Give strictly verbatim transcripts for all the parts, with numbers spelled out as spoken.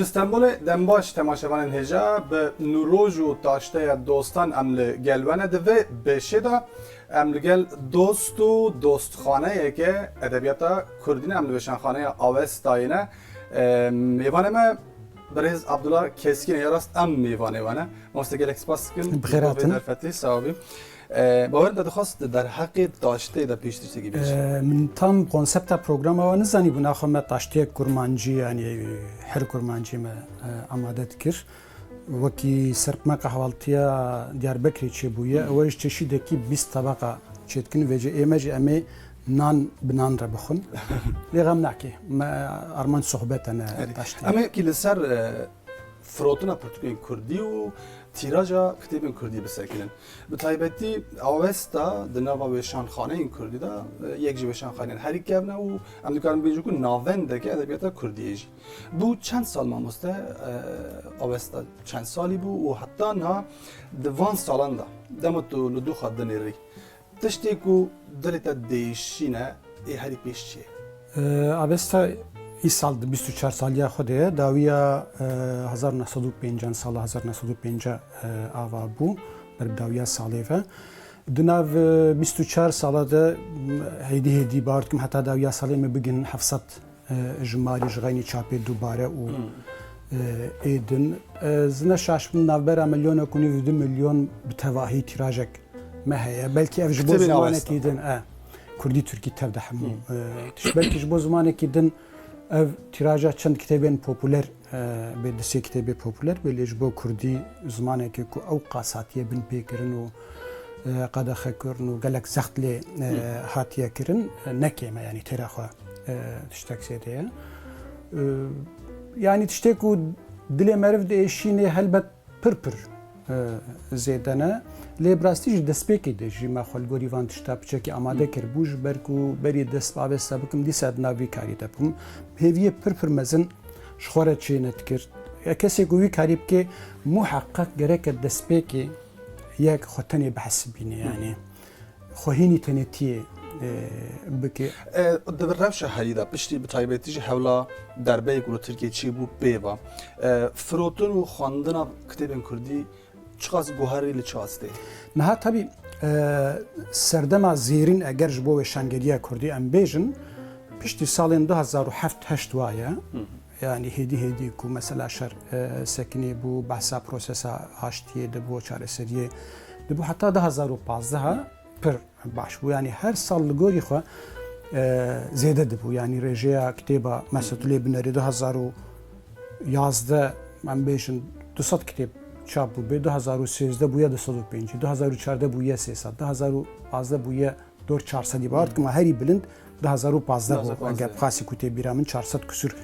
Ji Stenbolê dem baş temaşevanên hêja, bi Nûroj û Taşteya Dostan em li gel we ne. Di vê bêşê de em li gel dost û dostxaneyeke edebiyata kurdî ne, em li Weşanxaneya Awestayê ne. E, mêvanê me birêz Abdullah Keskîn e, ya rast em mêvanê we ne. Mamoste, gelek spas dikim. Bi xêr hatin. Derfetê, sağ bî. E, bawer te dixwast di derheqê taştê de pêş tiştekî bêjî. E, min tam konsepta programa we nizanîbû, naxwe me taştiyek kurmancî, yanî her kurmancî me, e, amade dikir. Wekî serpme qehwaltiya Diyarbekirê çêbûye, ew ji çeşîdekî bîst tebeqa çêdikin, vêce ê me jî em ê nan bi nan re bixwin. Lê xem nake, me armanc sohbet e, ne taştê. Em ê kî li ser, e, firotina pirtûkên kurdî û tîraja kitêbên kurdî bisekinin. Bi taybetî Awesta di nava weşanxaneyên kurdî de, e, yek ji weşanxaneyên herî kevn e û em dikarin bêjin ku navendeke edebiyata kurdiyê jî. Bû çend sal, mamoste, e, Awesta çend salî bû û heta niha di van salan de, dema tu li dû xwe dinêrî, tiştê ku dilê te diêşîne, ê herî pêş çi ye? E, Avesta îsal di bîst û çar saliya xwe de ye. Dawiya, e, hezar neh sed û pêncan, sala hezar neh sed û pênca, e, ava bû. Ber bi dawiya salê ve. Di nav, e, bîst û çar sala de, m, hêdî hêdî bawer dikim heta dawiya salê me bigihînin heft sed e, jimarî ji xeynî çapê dubare û, e, ê din. E, zine şaş bin navbera milyonek û nîv du milyon bi tevahî tîrajek me heye. Belkî ev ji bo Kitêbên Awesta. Zimanekî din, e, kurdî, tirkî tev de hemû, e, tişt. Belkî ji bo zimanekî din ev tîraja çend kitêbên populer, e, bê du sê kitêbê populer bê, lê ji bo kurdî zimanekê ku ew qas hatiye binpêkirin û e, qedexe kirin û gelek zext lê, e, hatiye kirin, e, ne kêm e, yanî têra xwe, e, tiştek zêde ye. E, yanî tiştê ku dilê meriv diêşînê helbet pir pir, e, zêde ne. Lê bi rastî ji destpêkê de jî me xwe li gorî van tişta piçekî amade kiribû, ji ber ku berî dest bi Avesta bikim, dîsa di nav vî karî de bûm. Hêviyê pir pir mezin ji xwe re çê nedikir. Ya kesê ku vî karî bike, muheqeq gereke destpêkê yek xwe tenê bihesibîne, yanî xwe hînî tenêtiyê, e, bike. E, di rewşa herî de piştî bi taybetî jî hewla derbeyê ku li Tirkiyê çêbû pê ve, e, firotin û xwendina kitêbên kurdî çiqas guherî, li çi astê? Niha tabî, e, serdema zêrîn eger ji bo weşangeriya kurdî em bêjin, piştî salên du hezar û heft heşt waye. Yanî hêdî hêdî ku mesela şer, e, sekinî bû, behsa prosesa aştiyê dibû, çareseriyê dibû, heta du hezar û pazdeh pir baş bû. Yanî her sal li gorî xwe, e, zêde dibû. Yanî rêjeya kitêba Mesetulê Binerê du hezar û yazdeh, em bêjin du sed kitêb çap bû bê, du hezar û sêzdeh bûye du sed û pêncî, du hezar û çardeh bûye sê sed, du hezar û pazdeh bûye dor çar sedî. Bawer dikim, herî bilind du hezar û pazdeh bû. Du hezar û pazdeh. Eger bi xasî ku tê bîra min çar sed kusur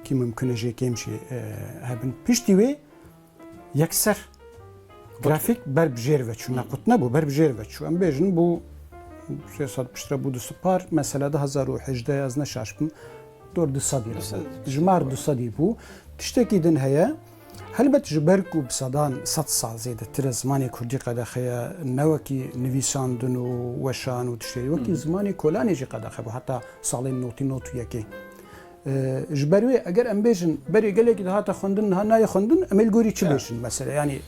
kî mimkun e jê kêm jî, e, hebin. Piştî wê yekser grafîk ber bi jêr ve çû. Nequt nebû, ber bi jêr ve çû. Em bêjin bû sê sed piştre bû du sed par. Mesela du hezar û hejdeh, ez ne şaş bim, dor du sedî re bû. Du sed. Jimar du sedî bû. Tiştekî din heye. Helbet ji ber ku bi sedan sed sal zêdetir e zimanê kurdî qedexe ye, ne wekî nivîsandin û weşan û tiştê, wekî zimanê kolanê jî qedexe bû heta salên notî not û yekê. E, ji ber wê eger em bêjin berê gelekî dihate xwendin, niha nayê xwendin, em ê li gorî çi bêjin mesela? Yanî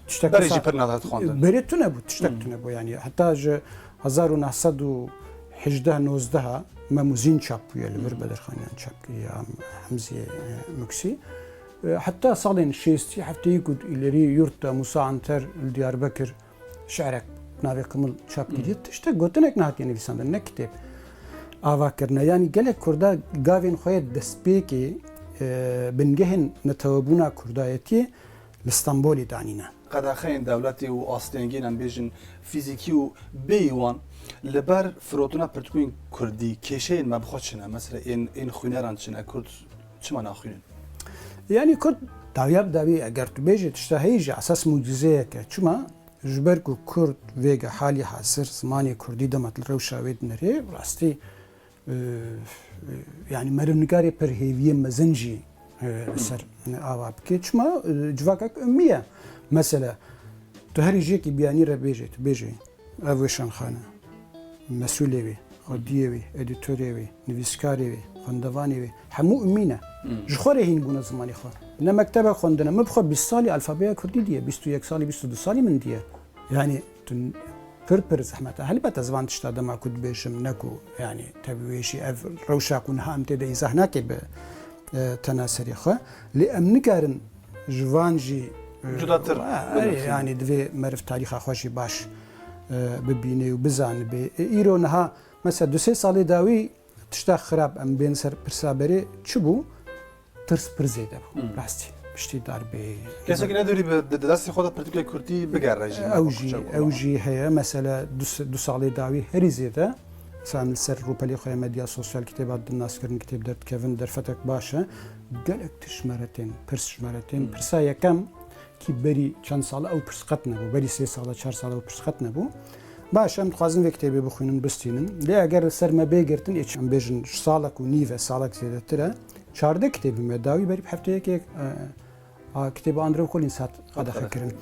tiştek berê jî pir nadihat xwendin. Berê tune bû, tiştek tune bû. Yanî heta ji hezar û neh sed û hejdeh nozdeh Mem û Zîn çap bûye li vir, Bedirxan Yan çap kiriye, Hem-, Hemziyê, e, Muksî. E, heta salên şêstî hefteyî ku îlerî yurt de Musa Anter li Diyarbekir şi'rek navê Qimil çap kiriye, tiştek gotinek nehatiye nivîsandin, ne kitêb ava kirine. Yanî gelek Kurda gavên xwe yê destpêkê, e, bingehên netewebûna Kurdayetiyê li Stenbolê danîne. Qedexeyên dewletê û astengên, em bêjin, fîzîkî û bêyî wan li ber firotina pirtûkên kurdî kêşeyên me bi xwe çi ne? Mesela ên, ên xwîneran çi ne? Kurd çima naxwînin? Yanî Kurd dawiya bi dawî, eger tu bêjî tişta heyî jî esas mucîzeyek e. Çima? Ji ber ku Kurd vêga halî hazir zimanê Kurdî dema tu li rewşa wê dinêrî, rastî, e, yanî merivnigarê pir hêviyê mezin jî, e, li ser ava bike. Çima? E, civakek ummî ye. Mesela, tu herî jêkî biyanî re bêjê, tu bêjê, ev weşanxane, mesûlê wê, xwediyê wê, edîtorê wê, nivîskarê wê, xwendevanê wê, hemû ummî ne. Ji xwe re hîn bûne zimanê xwe. Ne mektebe xwendine. Min bi xwe bîst salî alfabeya kurdî diye, bîst û yek salî, bîst û du salî min diye. Yanî tu pir pir zehmet e. Helbet ez van tişta dema ku dibêjim, ne ku yanî tevî wê jî ev rewşa ku niha em tê de îzah nake bi, e, tena serê xwe. Lê em nikarin ji van jî, e, Cudatir e, binivîsin. Yanî divê meriv tarîxa xwe jî baş, e, bibîne û bizanibe. E, îro niha mesela du sê salê dawî tişta xirab em bên ser pirsa berê çi bû? Tirs pir zêde bû. Hmm. Rastî. Piştî darbê. Kesekî nedûrî bi, di, di destê xwe de pirtûkê kurdî bigere jî. Ew jî, ew jî heye. Mesela du, du salê dawî herî zêde. Mesela em li ser rûpelê xwe ya medya sosyal kitêba didin naskirin, kitêb derdikevin, derfetek baş e. Gelek tişt ji me re tên, pirs ji me re tên. Hmm. Pirsa yekem, ki berî çend sal ew pirs qet nebû. Berî sê sala, çar sala ew pirs qet nebû. Baş, em dixwazin vê kitêbê bixwînin, bistînin. Lê eger li ser me bê girtin, ê çi em bêjin, ji salek û nîv e, salek zêdetir e. Çardeh kitêbî me dawî berî bi hefteyek yek, e, a, kitêba Andrew Collins hat qedexe kirin.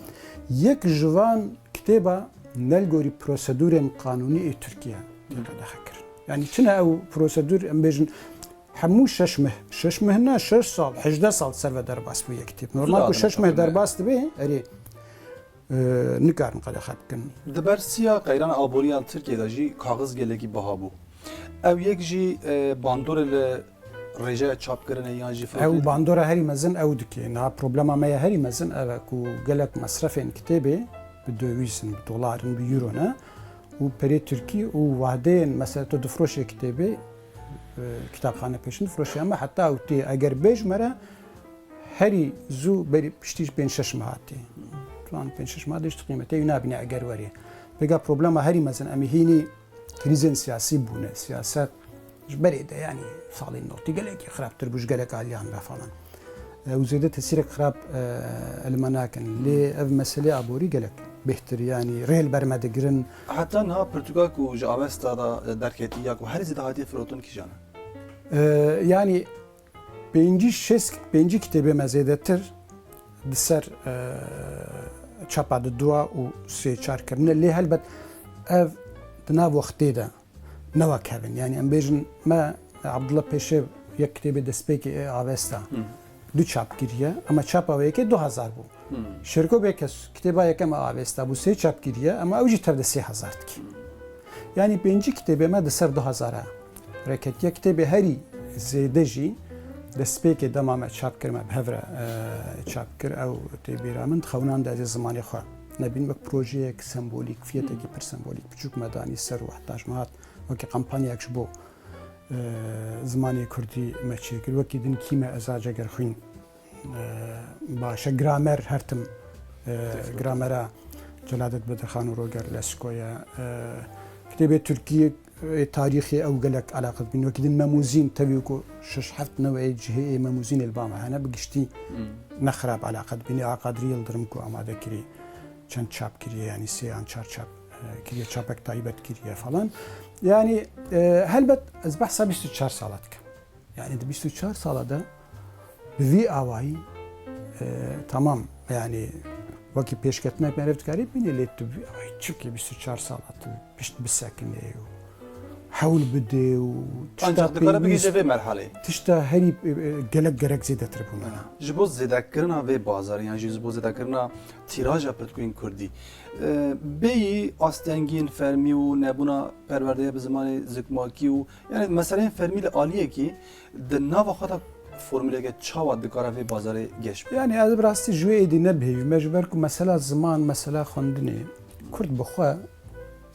Yek ji van kitêba ne li gorî prosedûrên qanûnî ê Tirkiye tê qedexe kirin. Yanî çi ne ew prosedûr, em bêjin, hemû şeş meh, şeş meh ne, şeş sal, hejdeh sal ser ve derbas bûye kitêb. Normal ku şeş meh derbas dibe, erê, e, nikarin qedexe bikin. Di ber siya qeyran aboriyan Tirkiye de jî kaxiz gelekî biha bû. Ew yek jî, e, bandorê li rêjeya çapkirinê yan jî firotin? Ew bandora herî mezin ew dike. Niha problema me ya herî mezin ev e ku gelek mesrefên kitêbê bi döwîz in, bi dolar in, bi euro ne û perê tirkî û wahdeyên, mesela tu difroşê kitêbê, e, kitapxane pêşin difroşê, ama heta ew tê, eger bê ji me re herî zû berî piştî ji pênc şeş meha tê. Tu an pênc şeş meha de ji tu qîmetê wî nabîne eger werê. Pêga problema herî mezin em ê hînî krîzên siyasî bûne. Siyaset ji berê de, yanî salên notî gelekî xirabtir bû ji gelek aliyan ve falan. Ew zêde tesîrek xirab, e, li me nakin. Lê ev meselê aborî gelek bêhtir, yanî rê li ber me digirin. Heta niha pirtûka ku ji Avesta de, e, derketî ya ku herî zêde hatiye firotin kîjan e? E, yanî pêncî şêst, pêncî kitêbê me zêdetir di ser, e, çapa di dua û sê çar kirine. Lê helbet ev di nav wextê de ne wek hev in. Yanî em bêjin me Abdullah Pêşev yek kitêbê destpêkê ê Avesta, hmm, du çap kiriye, ama çapa wê yekê du hezar bû. Hmm. Şêrko Bêkes kitêba yekem a Avesta bû, sê çap kiriye, ama ew jî tev de sê hezar dike. Hmm. Yanî pêncî kitêbê me di ser du hezar a rê ketiye. Kitêbê herî zêde jî destpêkê dema me çap kir, me bi hev re, e, çap kir, ew tê bîra min, di xewnan de ez ê zimanê xwe nebînim, wek projeyek sembolîk, fiyetekî, hmm, pir sembolîk, piçûk me danî ser û heta ji me hat wekî kampanyayek ji bo, e, zimanê kurdî me çêkir. Wekî din Kî me ez a Cegerxwîn, e, baş e. Gramer her tim, e, gramera Celadet Bedirxan û Roger Lesko ye. E, kitêbê tirkî, e, tarîxê ew gelek eleqe dibîn. Wekî din Memûzîn, tevî ku şeş heft neweyê cihê ê Memûzînê li ba me hene, bi giştî, hmm, ne xirab eleqe dibînî. A Qadrî Yildirim ku amade kirî, çend çap kiriye, yanî sê yan çar çap, e, kiriye, çapek taybet kiriye falan. Yanî, e, helbet ez behsa bîst û çar sala dikim. Yanî di bîst û çar sala de bi vî awayî, e, tamam, yanî wekî pêşketinek meriv dikarî bînî, lê tu vî awayî çimkî bîst û çar sala tu pişt bisekinê û hewl bidê û tişta, ancak dikare bigihîje pêwîst, vê merhaleyê. Tişta herî, e, e, gelek, gelek zêdetir bû me. Ji bo zêdekirina vê bazarê yan jî ji bo zêdekirina tîraja pirtûkên kurdî, e, bêyî astengiyên fermî û nebûna perwerdeya bi zimanê zikmakî û, yanî meseleyên fermî li aliyekî di nava xwe de formûleke çawa dikare vê bazarê geş bike? Yanî ez bi rastî ji wê êdî ne bihêvî me, ji ber ku mesela ziman, mesela xwendinê, kurd bi xwe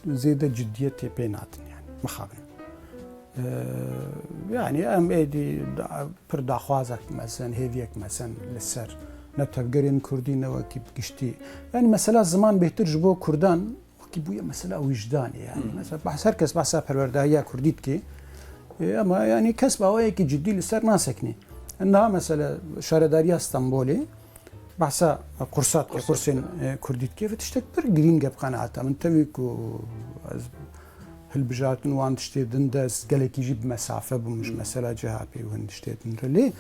zêde ciddiyetê pê nadin, yanî mixabin. Ee, yanî em êdî da-, pir daxwazek mezin, hêviyek mezin li ser ne tevgerên kurdî ne wekî bi giştî. Yanî mesela ziman bêhtir ji bo kurdan wekî bûye mesela wijdanê, yanî. Hmm. Mesela behs, her kes behsa perwerdahiya kurdî dike. Ee, ama yanî kes bi awayekî ciddî li ser nasekinî. Niha mesela Şaredariya Stenbolê behsa qursa dike, qursên, e, kurdî dike. Ve tiştek pir girîng e bi qenaeta min. Tevî ku ez hilbijartin wan tiştê din de ez gelekî jî bi mesafe bûm ji, hmm, mesela C H P û hin tiştê din re. Lê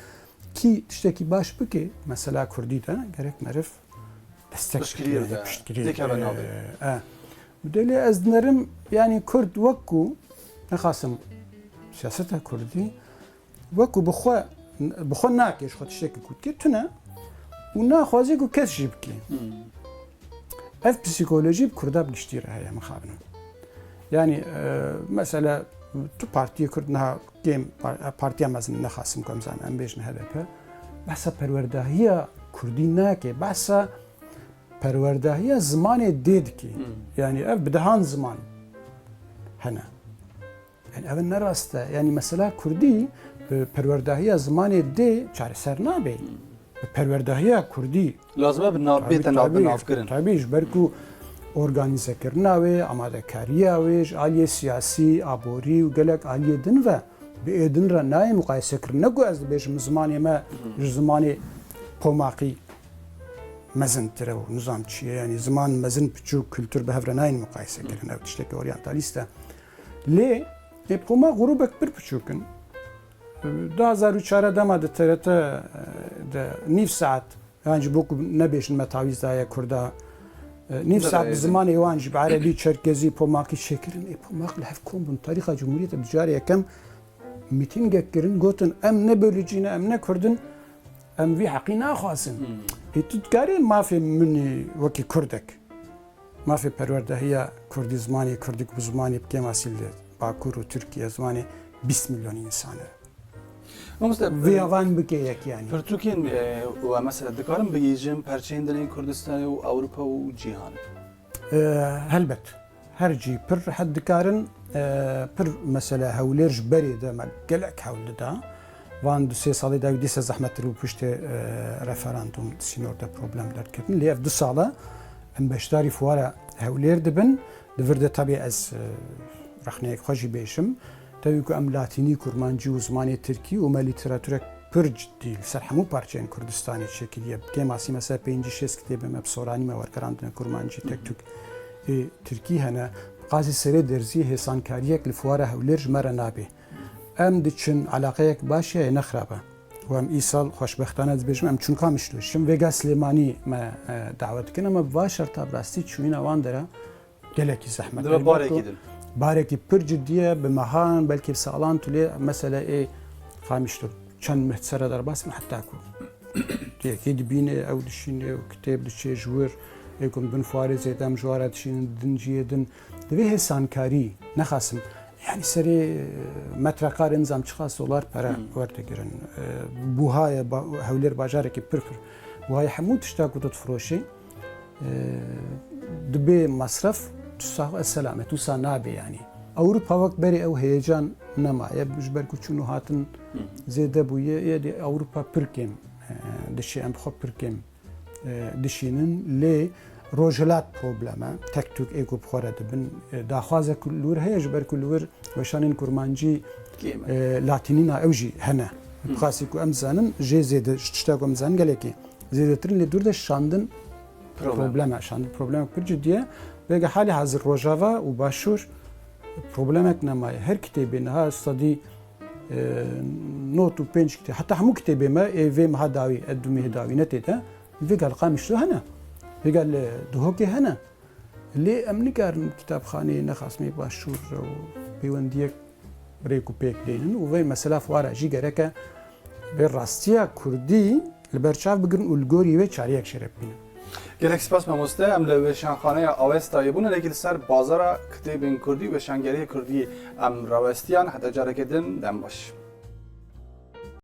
kî tiştekî baş bike, mesela kurdî de gerek meriv destek bike, piştgirî, têkeve navê. E, e. Belê ez dinerim, yanî kurd wek ku nexasim siyaseta kurdî, wek ku bi xwe, bi xwe nake ji xwe tiştekî ku dike, tune, û naxwaze ku kes jî bike. Ev psîkolojî bi Kurda bi giştî re heye, mixabin. Yanî, e, mesela tu partiyê Kurd niha kêm par-, partiya mezin nexasim ku em zanin, em bêjin H D P, behsa perwerdahiya Kurdî nake, behsa perwerdahiya zimanê dê dike. Yanî ev bi dehan ziman hene. Yanî ev ne rast e. Yanî mesela Kurdî bi perwerdahiya zimanê dê çareser nabe. Bi perwerdahiya Kurdî Lazim e bi nav, Tabî, bête nav, tabî, binavkirin. Tabî, ji ber ku organîzekirina wê, amadekariya wê ji aliyê siyasî, aborî û gelek aliyê din ve bi ê din re nayê muqayesekirin. Ne ku ez dibêjim zimanê me ji zimanê pomaqî mezintir e û nizam çi ye, yanî ziman mezin, piçûk, kultur bi hev re nayên muqayesekirin. Ev tiştekî oryantalîst e. Lê ê pomaq grûbek pir piçûk in. Du hezar û çar dema di T R T de nîv saet, yan jî bo ku nebêjin me tawîz daye Kurda, e, nîv saet bi zimanê wan jî bi erebî, çerkezî, pomaqî çêkirin. Ê pomaq li hev kom bûn. Tarîxa Cumhuriyetê bi carê yekem mîtîngek kirin, gotin, "Em ne bölücî ne, em ne Kurd in, em vî heqî naxwazin." Ê tu dikarî mafê min wekî Kurdek, mafê perwerdehiya Kurdî, zimanê Kurdî ku bi zimanê bi kêmasî li Bakur û Tirkiye zimanê bîst milyon însan e. Mamoste, vê e, avan bike yek yanî. Pirtûkên, e, we mesela dikarin bigihîjin perçeyên din ên Kurdistanê û Ewropa û cîhan? E, helbet. Her cî pir rehet dikarin, e, pir mesela Hewlêr ji berê de me gelek hewl dida. Van du sê salê dawî dîsa zehmettir bû piştê, e, referandûm, sînor de problem derketin. Lê ev du sal e em beşdarî fuara Hewlêr dibin. Di vir de tabî ez, e, rexneyek xwe jî bêjim. Tevî ku em latînî, kurmancî û zimanê tirkî û me lîteraturek pir cidî li ser hemû parçeyên Kurdistanê çêkiriye. Bi kêmasî mesela pêncî şêst kitêbê me bi soranî me wergerandine kurmancî, tek tûk ê tirkî hene. Bi qasî serê derzî hêsankariyek li fuara Hewlêr ji me re nabe. Em diçin, eleqeyek baş heye, ne xirab e. Û em îsal xweşbextane dibêjim, em çûn Qamişlo. Şim vêga Silêmanî me, e, dawet dikin, ama bi va şerta bi rastî çûyîna wan dera gelekî zehmet e. Dibe barekî din. Barekî pir cidî ye, bi mehan, belkî bi salan tu lê mesele ê Qamişlo çend meh sere derbas bin, heta ku tu yekê dibîne, ew dişîne û kitêb diçe ji wir, ê ku bin fuarê zêde em ji wara dişînin, din ciyê din. Divê hêsankarî, nexasim, yanî serê, e, metrekarê nizam çiqas dolar pere werdigirin. E, buha ye, ba-, Hewlêr bajarekî pir pir buha ye. Hemû tişta ku tu difiroşî, e, dibê mesref, tu sax e selamet, wisa nabe yanî. Ewropa wek berê ew heyecan nemaye, ji ber ku çûn û hatin zêde bûye, yê dê Ewropa pir kêm, e, dişê em bi xwe pir kêm e, dişînin, lê Rojhilat problem e. Tek tûk ê ku bi xwe re dibin. E, daxwazek li wir heye, ji ber ku li wir weşanên kurmancî, kêm e, e, latînîna ew jî hene. Bi qasî ku em dizanin, jê zêde, ji tişta ku em dizanin gelekî zêdetir in, lê dûr de şandin problem e. Şandin problemek pir cidî ye. Vêga halê hazir Rojava û Başûr problemek nemaye. Her kitêbê niha sedî e, nod û pênc kitêb, heta hemû kitêbê me ê vê meha dawî, ê du mehê dawî ne tê de, vêga li Qamişlo hene, vêga li Duhokê hene. Lê em nikarin kitapxaneyê nexasimê Başûr û pêwendiyek rêk û pêk deynin û vê mesela fuara jî gereke vê rastiya kurdî li ber çav bigirin û li gorî wê çareyek şeref bînin. Gelek spas mamoste, em li Weşanxaneya Awestayê bûn, hinekî li ser bazara kitêbên kurdî, weşangeriyê kurdî em rawestiyan, heta careke din, dem baş.